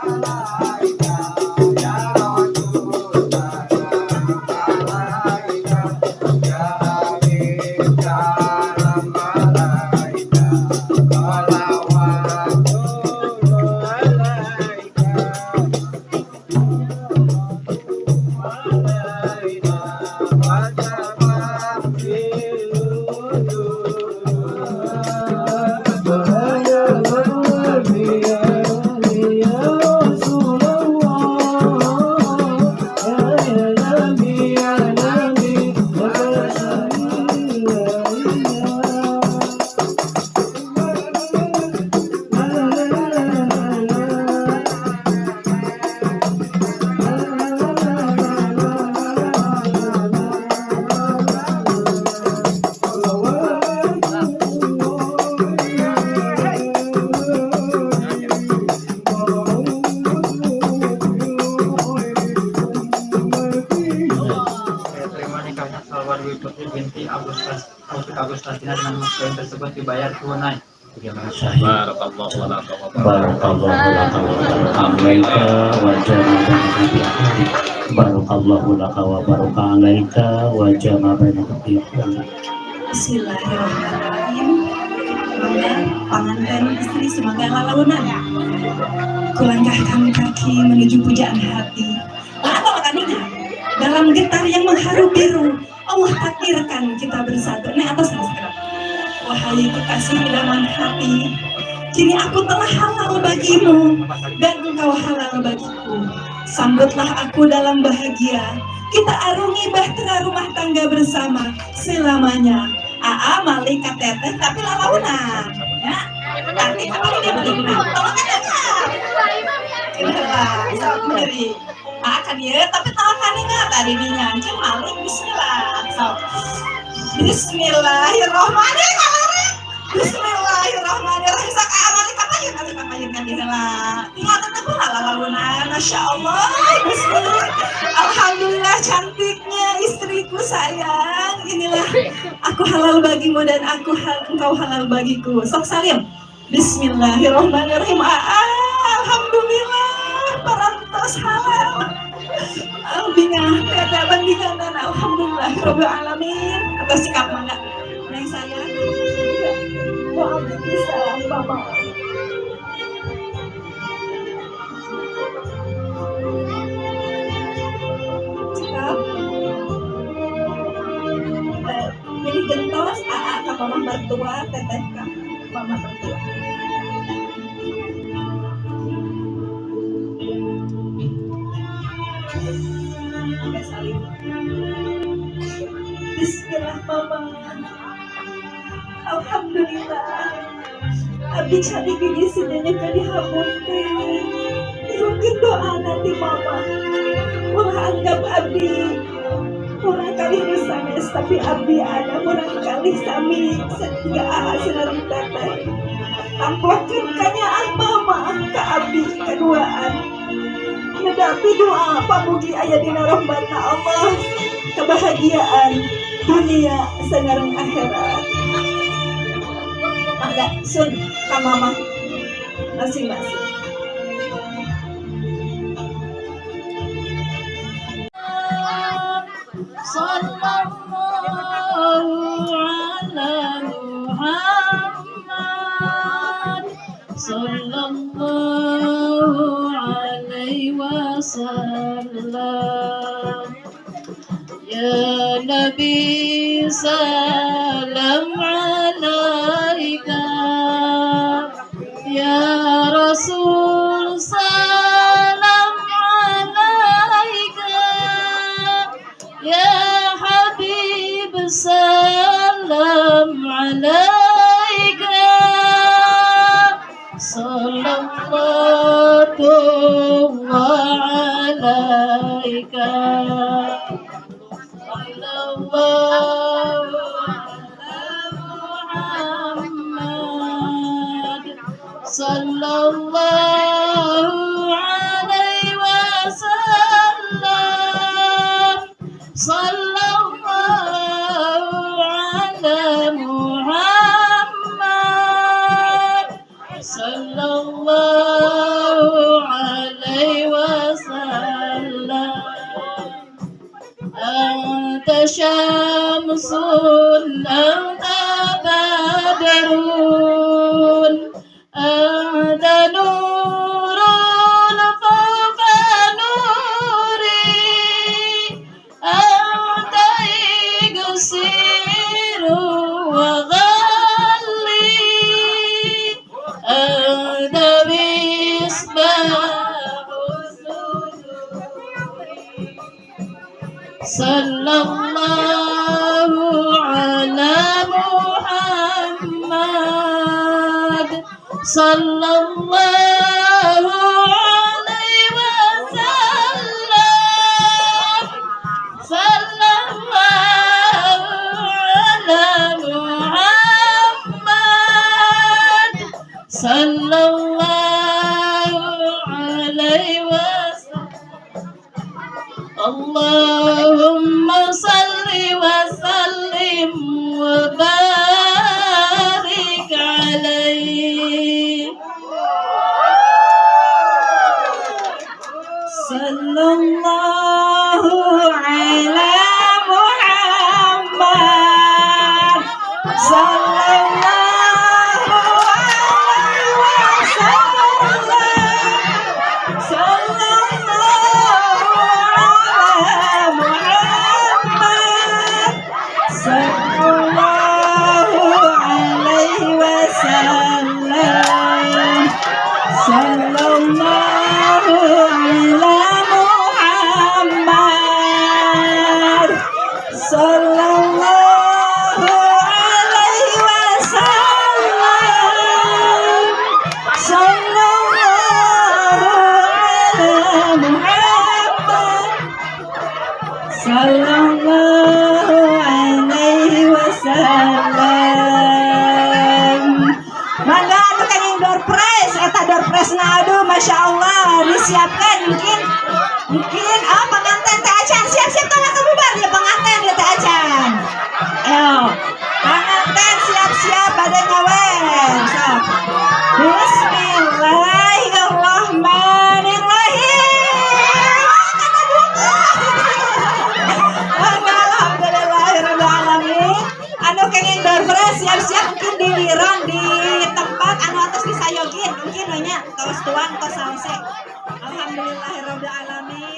alaika ya Rasul salam alaika ya Habib salam alaika shalawatullah alaika alaina wa fil wujud. يا نبي يا رسول الله يا نبي يا نبي يا لا لا لا لا Saya terima nikahnya Salwa Dwi Putri binti Taufik Agustina dengan mas kawin tersebut dibayar tunai. Syahid. Barakallahu laka wa Barakallahu laka wa baraka alaika wa jama bainaka bi ahlik. Barakallahu laka wa baraka alaika wa jama bainaka bi ahlik. Bismillahirrahmanirrahim. Mangga panganten istri semoga lalaunan. Kulangkahkan kaki menuju pujaan hati. Lah atau makan ingat dalam getar yang mengharu biru, Allah takdirkan kita bersatu. Nah, atas sekarang. Wahai kekasih idaman hati, kini aku telah halal bagimu dan engkau halal bagiku. Sambutlah aku dalam bahagia. Kita arungi bahtera rumah tangga bersama selamanya. Aa malik ka teteh tapi lalaunan. Ya. Nanti apa dia beli? Tolong kan ya. Lah, sok beri. Aa kan ya, tapi tolong kan ingat tadi dinyancing malik bismillah. Sok. Bismillahirrahmanirrahim. Bismillahirrahmanirrahim. Sok aa malik apa ya kali apa ya kan lah. Tinggal tetep lah lalaunan. Masya Allah. Bismillah. Alhamdulillah cantiknya istriku sayang. Inilah aku halal bagimu dan aku engkau halal bagiku. Sok salim. Bismillahirrahmanirrahim. Aa, alhamdulillah parantos halal. Bingah tiada bandingan dan alhamdulillah rabbil alamin atas sikap mangga. Neng sayang. Waalaikumsalam Mama. Sikap pilih gentos aa ka mama mertua teteh ka mama mertua. Oke, salim. Bismillah mama. Alhamdulillah. Abdi cari gigi sinanya ka dihapunten. Nyuhunkeun doa nanti mama. Ulah anggap abdi murang kali nu sanes tapi abdi ada murang kali sami setiga aa sareng teteh. Tampilkeun kanyaah mama ka abdi kaduaan. Nedapi doa pamugi aya dina rahmatna Allah, kebahagiaan dunia sareng akhirat. Mangga sun ka mama masing-masing. صلى الله على محمد صلى الله عليه وسلم يا نبي سلام عليك يا رسول سلام عليك يا حبيب سلام عليك صلوات الله عليك صلى الله على محمد صلى الله عليه وسلم صلى الله على محمد صلى الله عليه شمس أنت بدر أنت نور فوق نوري أنت إكسير وغالي أنت مصباح الصدور. صلى الله على محمد صلى الله عليه وسلم صلى الله على محمد صلى الله عليه وسلم. اللهم صل وسلم وبارك عليه. صلى الله على محمد صلى الله عليه وسلم صلى الله على محمد صلى الله عليه وسلم صلى الله على محمد صلى الله عليه وسلم صلى الله على محمد صلى الله عليه وسلم. Mangga anu kenging door prize, eta door prize na, aduh, masya Allah, disiapkan. Mungkin mungkin, oh, pengantin teh acan siap-siap, tolong kebubar ya, pengantin ya teh acan. Ayo pengantin siap-siap pada nyawer sok. Bismillahirrahmanirrahim. Ah, kata buka. Alhamdulillahirobbilalamin. Anu kenging door prize siap-siap, mungkin di liron di tempat anu atos disayogin, mungkin banyak tos tuang, tos salse. Alhamdulillahirobbilalamin.